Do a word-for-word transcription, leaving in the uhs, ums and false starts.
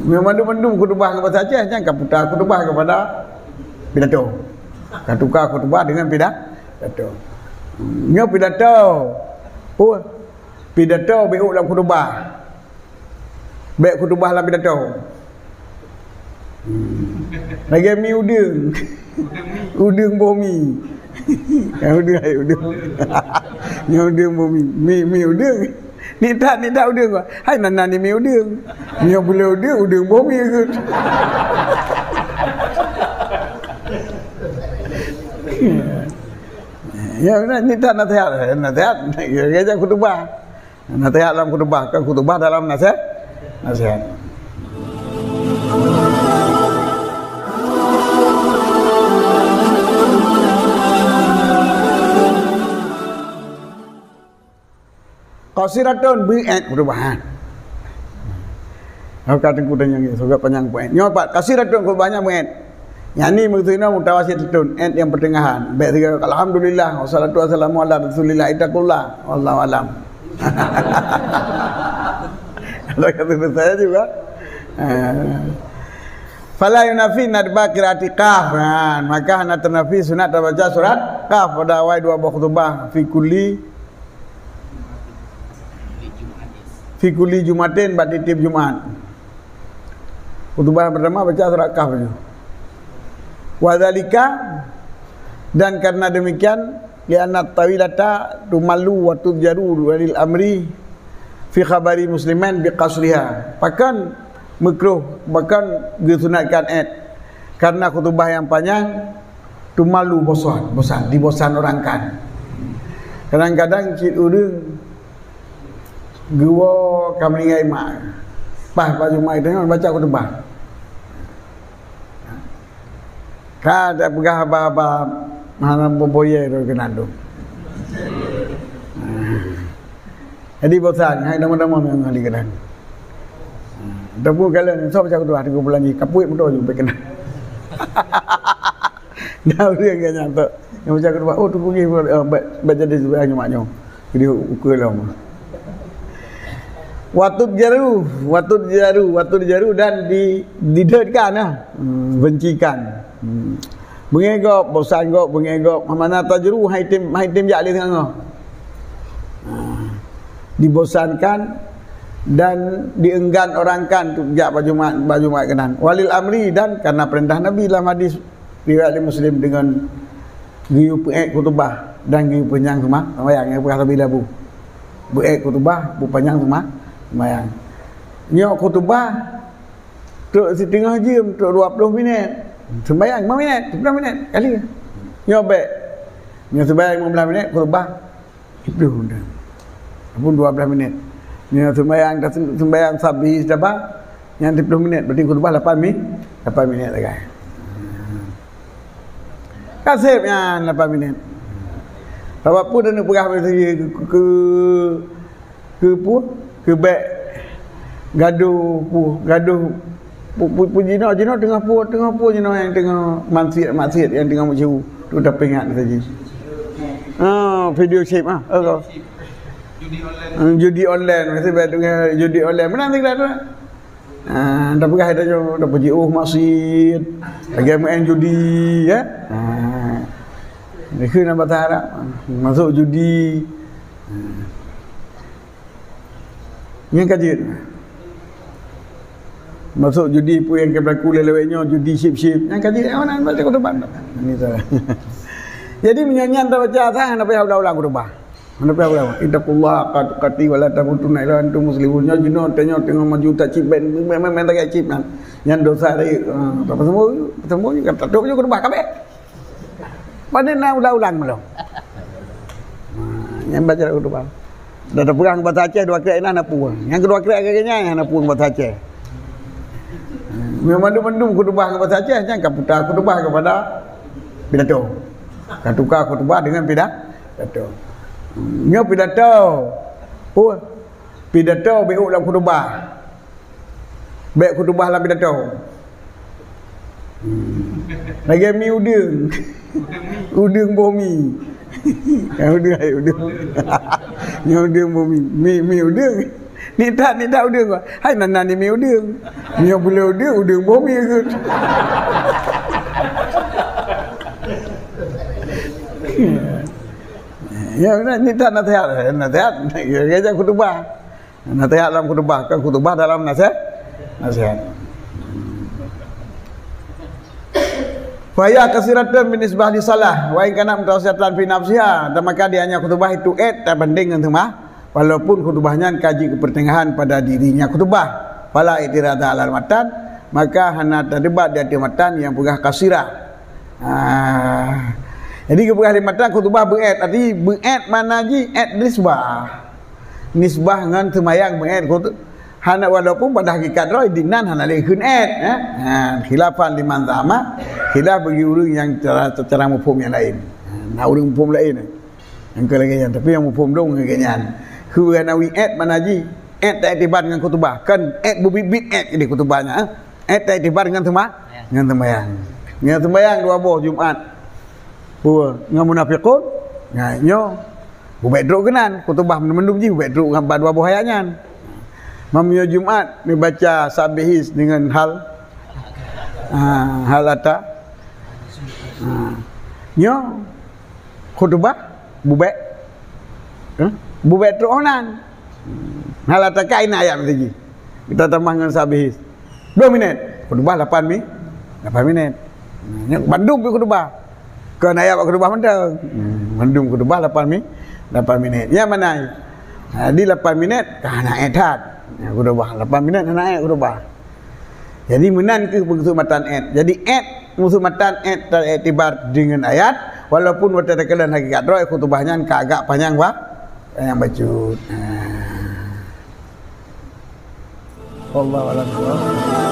Meunyoe mandum-mandum khutubah ngon bahasa Aceh, nyan ka puta khutubah kepada pidato. Ka tuka khutubah dengan pida-, pidato. Nyoe pidato. Oh, pidato beuôt lam khutubah. Bèk khutubah lam pidato. Hmm. Lagèe mi udeueng. Udeueng boh mi. Nyang udeueng, hai udeueng. Nyang udeueng boh mi. Mi, mi udeueng. Nita, nita udeueng. Hai nan, nan mi udeueng. Nyang buleuen udeueng, udeueng boh mi. Ya, nita nasihat, nasihat. Ya, ya, khutubah. Nasihat dalam khutubah, kan khutubah dalam nasihat. Nasihat. Qasiratun, beuet khutubah. Nyoe ka teungku tanyong, soe panyang beuet. Nyoe pat, qasiratun khutubah nyan beuet. Nyang ni maksudnya mutawasitatun, et nyang pertengahan. Bèk sigoe, "Alhamdulillah, wassalatu wassalamu ala Rasulillah, ittaqullah, wallahu alam." Kalau kata saya juga. Eh. Fala yunafi nadba qiraati qaf. Nah, maka hana teunafi sunat tabaca surat qaf pada awai dua boh khutubah fi kulli, fi kulli Jumatin, bak tiep-tiep Jumat. Khutubah yang pertama baca surat Kahf tu. Wa dzalika, dan karena demikian, li'anna tawilata tumallu wa tudjaru walil amri fi khabari muslimin bi qasriha. Pakon meukruh, pakon geusunatkan et. Karena khutubah yang panjang tumallu bosan, bosan, dibosan orang kan. Kadang-kadang cit ureueng geuwoe ka meuninggai mak. Paih bak Jumat teungoh baca khutubah. Ka tapeugah haba-haba hana boboye lôn keunan tu. Jadi bosan, hai dama-dama memang di keunan. Tapi kalau ni, soe baca khutubah, tiga bulan ni, kapuet moto je, baik keunan. Dah boleh kan nyang tu. Yang baca khutbah, oh, tu pergi, oh, baik, baik jadi sebelah nyomak nyoh. Jadi ukur lah. Wa tudjaru, wa tudjaru, wa tudjaru dan di, didekatkan lah. Hmm, bencikan. Hmm. Beungéh gob, bosan gob, beungéh gob. Mana tajru, hai tim, hai tim jak lé tengah. Ha. Dibosankan dan dienggan orang kan untuk jak bak Jumat, bak Jumat keunan. Walil amri dan karena perintah Nabi dalam hadis riwayat Muslim dengan geuyue peuék khutubah dan geuyue panyang seuma-, sembahyang nyang peugah Nabi labu. Beuék khutubah, beupanyang seuma-, sembahyang. Nyoe khutubah trok siteungoh jeuem, trok dua ploh minét. Sembahyang lima minét, sepuluh minét kali. Nyoe bèk. Nyoe sembahyang lima belas minét, khutubah. Itu dah. Ataupun dua belas minit. Nyoe sembahyang, sembahyang sabi saban, nyang tiga puluh minit, berarti khutbah lapan mi-, lapan minit sagai. Ka sép nyan lapan minit. Sabab peue taneuk peugah bak sigi keu, keu, keu peue? Keu bèk gadoh peue, gadoh Pu-, pu-, pu-, jinoe, jinoe teungoh pu-, teungoh pu-, jinoe nyang teungoh maksiat-maksiat nyang teungoh meusyeu tu tapeuingat saja. Ah, video chip ah. Oh, judi online. Hmm, judi online. Mesti buat dengan judi online. Menang tidak tu? Ah, dah peugah dah jauh, dah puji, oh, maksiat. Lagi main judi, ya. Ah. Itu nama bahasa Arab. Masuk judi. Ah. Nyang ka jeuet. Masuk judi pun nyang ka berlaku lewat nyoe, judi chip-chip. Nyang ka jeuet, oh, nak baca khutbah. Ini salah. Jadi, meunyoe nyan tabaca, tak hana payah ulang-ulang khutbah. Hana payah ulang. Ittaqullaha haqqa tuqatih wa la tamutunna illa wa antum muslimun. Nyoe jinoe, tanyoe teungoh maju tak chip, main, main, main, main tagak chip nyan. Nyan dosa tadi. Ha, tak pasal, pasal, tak tutup je khutbah kabeh. Pane na ulang-ulang malam. Ha, nyang baca khutbah. Dah tapeugah bahasa Aceh dua krek na, na puang. Nyang kedua krek lagèe nyan, na puang bahasa Aceh. Ha, memang mandum-mandum khutbah bahasa Aceh, nyan ka puta khutbah kepada pidato. Ka tuka khutbah dengan pida-, pidato. Nyoe pidato. Oh, pidato beuôt lam khutbah. Bèk khutubah lam pidato. Hmm. Lagèe mi udeueng. Udeueng boh mi. Nyang udeueng, hai udeueng. Nyang udeueng boh mi. Mi, mi udeueng. Nita, nita udeueng. Hai nan nan mi udeueng. Nyoe buleue udeueng, udeueng boh mi geuh. Ya, nita nasihat, nasihat. Ya, geujak khutubah. Nasihat dalam khutubah, kan khutubah dalam nasihat. Nasihat. Faya kasiratun binisbah li salah, wa in kana mutawasitatan fi nafsiha, dan maka dia hanya khutubah itu et tabanding ngon teuma, walaupun khutubah nyan ka jeuet keu pertengahan pada dirinya khutubah. Fala i'tirada alal matan, maka hana tadebat di ateueh matan nyang peugah kasirah. Ah. Jadi geupeugah di matan khutubah beuet, arti beuet makna jih et nisbah. Nisbah ngon seumayang meuet khut-, hana, walaupun pada hakikat droe dinan hana lé kheun et, eh. Ha, khilafan liman za'ama, khilaf bagi ureueng nyang cara, cara muphom nyang laén. Ha, na ureueng muphom laén, eh. Nyang keu lagèe nyan, tapi nyang muphom dong lagèe nyan. Kheun hana weuet et makna jih, et taiktibar ngon khutubah. Kan et beubiet-biet et di khutubah nyan, eh. Et taiktibar ngon seuma-, ngon seumayang. Ngon seumayang dua boh Jumat. Peue? Ngon munafiqun? Nyan nyoe. Bubèk trok keunan, khutubah mandum jih bubèk trok ngon bak dua boh ayat nyan. Meunyoe Jumat neubaca Sabbihis deungon hal, ah, hal ata. Ah. Nyoe khutubah bubèk. Eh? Bubèk trok honan. Hal ata kai na ayat meusti jih. Kita tambah ngon Sabbihis. Dua minit. Khutubah lapan mi-, lapan minit. Nyan bandum pi khutubah. Kon ayat bak khutubah mantong. Hmm, bandum khutubah lapan mi-, lapan minit. Nyan makna. Jadi lapan minit ka hana et that. Nyan khutubah lapan minit hana et khutubah. Jadi meunan keuh maksud matan et. Jadi et, maksud matan et taiktibar deungon ayat, walaupun watèe takalon hakikat droe khutubah nyan ka agak panyang ba-, panyang bacut. Ha. Wallahu a'lam.